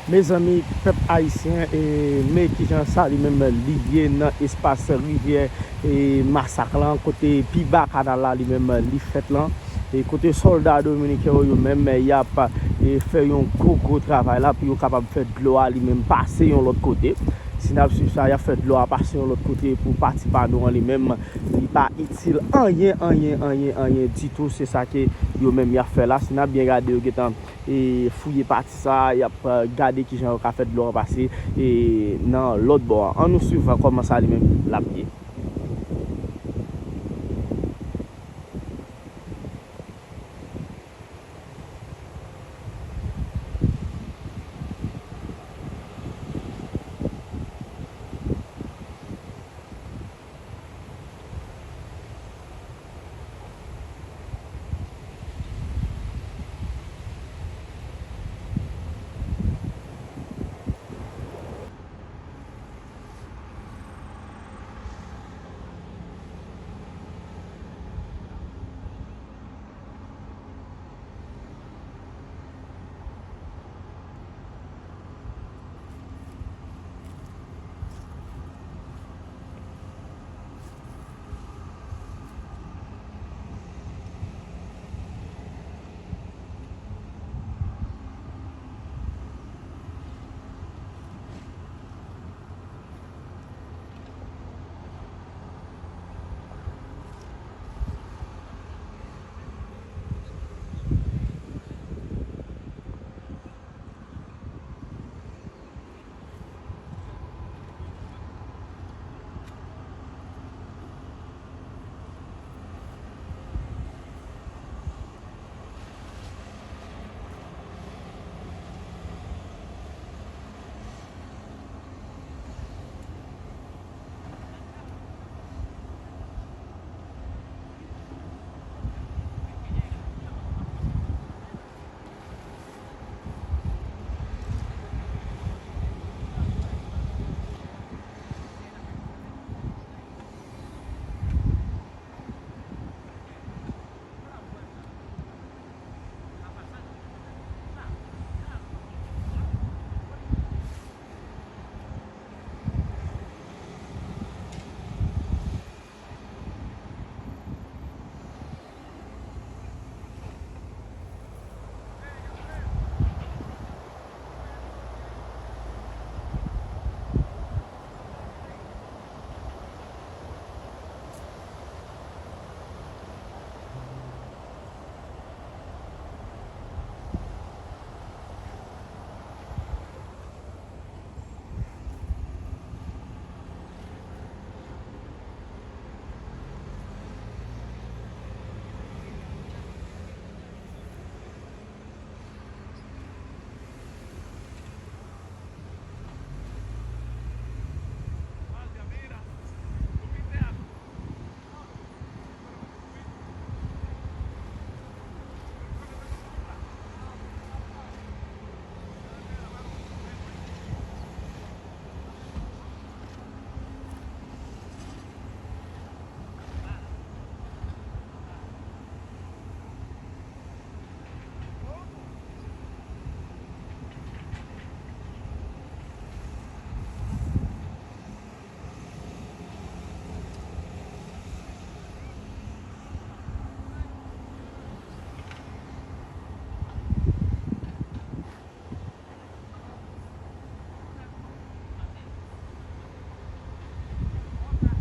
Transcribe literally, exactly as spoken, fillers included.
Mezanmi, pèp ayisyen, e, men kijan sa li menm li ye nan espas rivyè, e, Masak lan, kote pi ba kanal la li menm li fèt lan. E kote sòlda dominiken yo, yo menm, y ap, e, fè yon gwo, gwo travay la pou yo kapab fè dlo a li menm pase yon lòt kote. Si n ap swiv sa, y ap fè dlo a pase yon lòt kote pou pati pa nou an li menm, li pa itil anyen, anyen, anyen, anyen ditou. Se sa ke yo menm y ap fè la. Si n ap byen gade, yo gentan, e, fouye pati sa, y ap, e, gade kijan yo ka fè dlo a pase, e, nan lòt bò a. Ann nou swiv kòman sa li menm l ap ye.